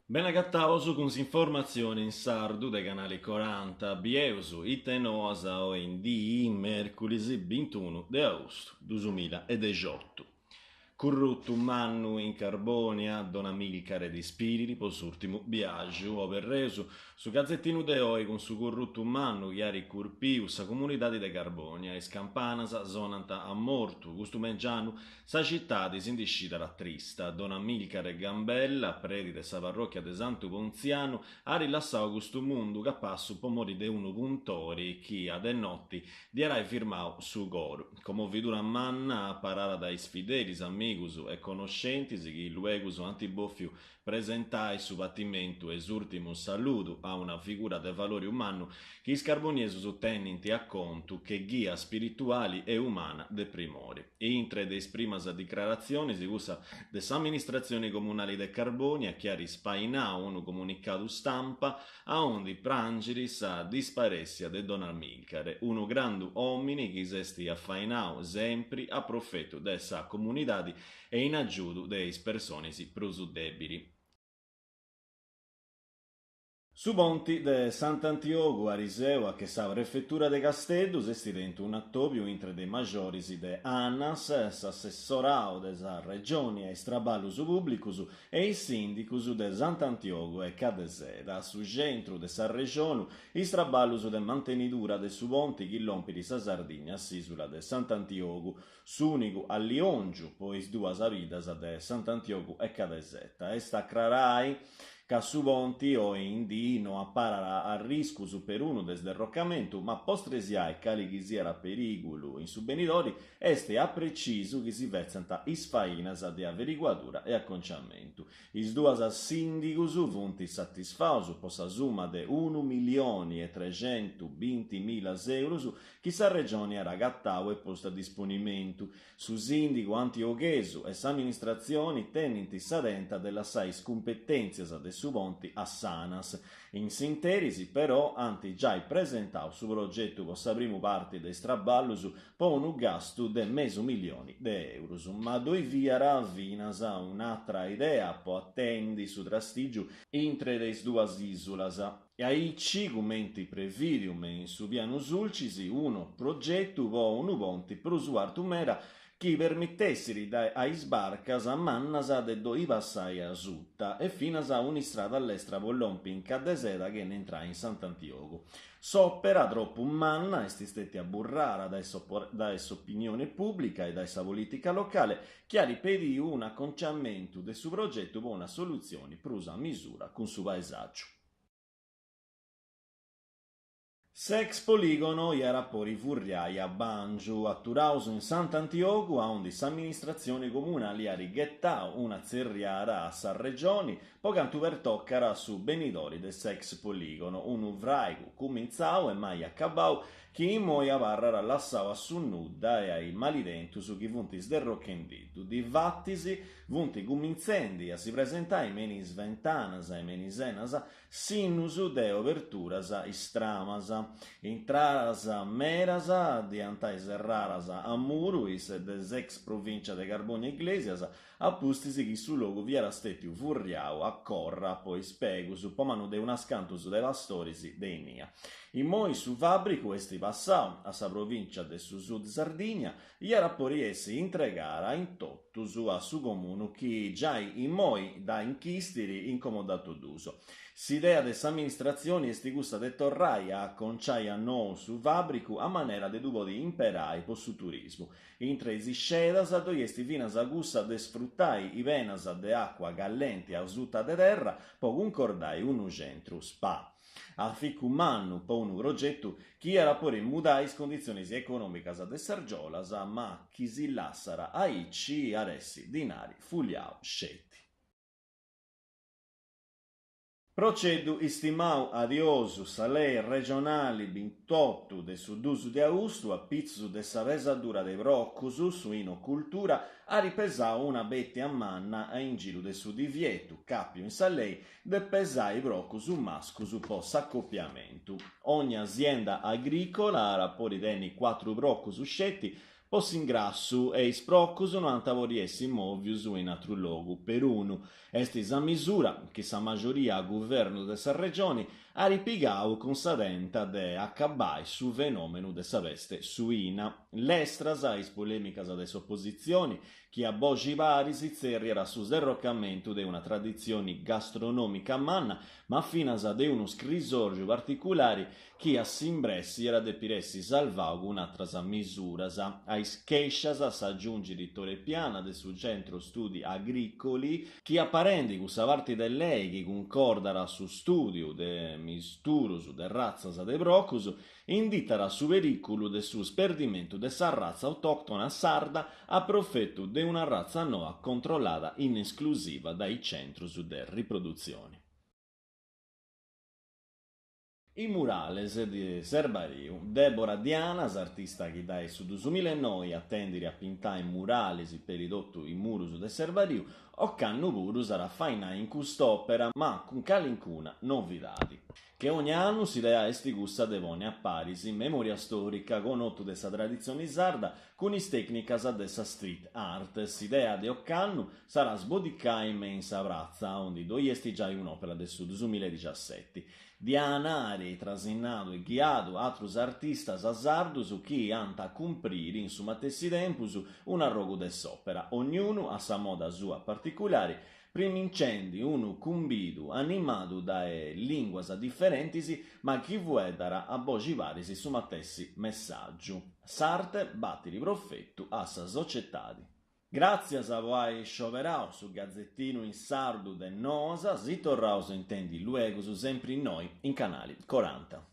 Benagataus cun s'informatzioni in sardu de Canali Coranta, bieus ite noas oe in dii, mèrculis bintunu de austu dusumilla e dexiotu. Currutu mannu in Carbònia, Don Amilcare dispidit po s'ùrtimu biàgiu. Oberreus su gazetinu de oi cun su currutu mannu chi at curpiu sa comunidadi de Carbònia. Is campanas sonant a mortu. Custu mengianu sa citadi si ndi scidat trista. Don Amilcare Gambella, predi de sa parròchia de Santu Pontzianu, at lassau custu mundu capassu po mori de unu puntori chi a de noti ddi at ai firmau su coru. Commovidura manna aparada dae is fidelis, amigus e conoscentis chi luegus ant bòfiu presentai su patimentu e s'ùrtimu saludu a una figura de valori mannu chi is carboniesus tenint a contu che ghia spirituali e umana de primori. Intre de is primas dicraratzionis cussa de s'amministratzioni comunali de Carbònia chi at spainau unu comunicadu stampa aundi prangit sa disparèssia de Don Amilcare, unu grandu òmini chi s'est afainau sempri a profetu de sa comunidadi e in agiudu de is personis prus dèbili. Su ponti de Sant'Antiogu ariseu a che sa prefetura de Casteddu s'est tentu un'atòbiu intre de is majoris de Anas, s'assessorau de sa Regioni a is traballus pùblicus e is sìndicus de Sant'Antiogu e Caddeseda. A su centru de s'arrexonu is traballus de mantenidura de su ponti chi lompit sa Sardigna a s'ìsula de Sant'Antiogu, s'ùnicu alliòngiu po is duas biddas de Sant'Antiogu e Cadeseta. Est a acrarai ca su ponti oi in dii no aparat arriscus perunu de sderrocamentu, ma po stresiai cali chi siat perìgulu in su benidori Est a precisu chi si fetzant is fainas de averiguadura e aconciamentu. Is duas sìndigus funt satisfaus po sa summa de unu milioni e trexentubintimilas eurus chi sa Regioni at agatau e postu a disponimentu. Su sìndigu antioghesu e s'amministratzioni tenint sa tenta de lassai is cumpetèntzias de su ponti a s'Anas. In s'interis, però, ant giai presentau su progetu po sa primu parti de is traballus po unu gastu de mesu milioni de eurus. Ma ddoi fiat finas un'atra idea po atendi su trastìgiu intre de is duas ìsulas. E aici, cumenti prevìdiu me in su Pianu Sulcis, unu progetu po unu ponti prus artu meda chi permitessit a is barcas mannas de ddoi passai asuta e finas un'istrada lestra po lompi in Caddeseda chene intrai in Sant'Antiogu. S'òpera, tropu manna, est istètia burrada dae s'opinione pùblica e dae sa polìtica locale, chi at pediu un'aconciamentu de su progetu po una solutzione prus a misura cun su paesàgiu. S'ex Poligono iat a podi furriai a bàngiu, aturaus in Sant'Antiogu aundi s'amministratzioni comunali at ghetau una tzerriada a sa Regioni po cantu pertocat su benidori de s'ex Poligono, unu fràigu cumintzau e mai acabau chi immoi abarrat lassau a su nudda e a is malidentus chi funt sderrochendiddu. Difatis funt cumintzendi a si presentai me in is ventanas e me in is enas Sinnus de oberturas istramas. Intradas medas dd'iant ai serradas a muru is de s'ex provìncia de Carbònia Iglesias a pustis chi su logu fiat stètiu furriau a corra po is pegus po manu de unas cantus de pastoris de innia. Immoi su fàbricu est passau a sa provìncia de su Sud Sardigna iat a podi essi intregada in totus a su comunu chi giai immoi dda inchistit in comodato d'uso. S'idea de s'amministratzioni est cussa de torrai a aconciai a nou su fàbricu a manera de ddu podi imperai po su turismu. Intre is iscedas ddoi est finas cussa de sfrutai is benas de àcua callenti asuta de terra po cuncordai unu centru spa. Aficu mannu po unu progetu chi iat a podi mudai is conditzionis econòmicas de s'Argiolas, ma chi si lassat aici at essi dinari fuliau sceti. Proceddu istimau adiosu sa lei regionali bintotu de su dus de austu a pitzus de sa pesadura de procus, suinocultura, at pesau una bètia manna a ingiru de su divietu, càpiu in sa lei, de pesai procus mascus po s'acopiamentu. Ogna sienda agrìcola at a podi tenni cuatru procus sceti. Po s'ingrassu e is procus no ant a podi essi mòvius in atru logu perunu. Est sa misura chi sa majoria a guvernu de sa Regioni at pigau cun sa tenta de acabai su fenòmenu de sa peste suina. Lestras is polèmicas de s'opositzioni chi a boxi paris tzèrriat su sderrocamentu de una traditzioni gastronòmica manna ma finas de unu scrisòrgiu particulari chi a s'imbressi iat a depiri essi salvau cun atras misuras. A is chèscias s'agiungit Tore Piana de su Centro Studi Agricoli, chi aparendi cussa parti de lei chi cuncordat su stùdiu de misturus de ratzas de procus, inditat su perìculu de su sperdimentu de sa ratza autòctona sarda a profetu de una ratza noa controllada in esclusiva dae is centrus de riprodutzioni. I murales de Serbariu. Debora Diana, s'artista chi dae su dusumilaenoi atendit a pintai murales peri totu is murus de Serbariu, ocannu puru s'at a fainai in cust'òpera, ma cun calincuna novidadi. Che ogna annu s'idea est cussa de ponni a paris memòria stòrica, connotu de sa traditzioni sarda cun is tècnicas de sa street art. S'idea de ocannu s'at a sbodicai me in sa pratza, aundi ddoi est giai un'òpera de su dusumiladiciaseti. Diana at trasinnadu e ghiadu atrus artistas sardus chi ant a cumpriri in su matessi tempus un'arrogu de s'òpera, ognunu a sa moda sua particulari, primincendi unu cumbidu animadu dae lìnguas diferentis ma chi fueddat a boxi paris su matessi messàgiu, s'arte batit profetu a sa societadi. Gràtzias po ai scioberau su gazetinu in sardu de Noas, si torraus a intendi luegus sempri innoi in Canali Coranta.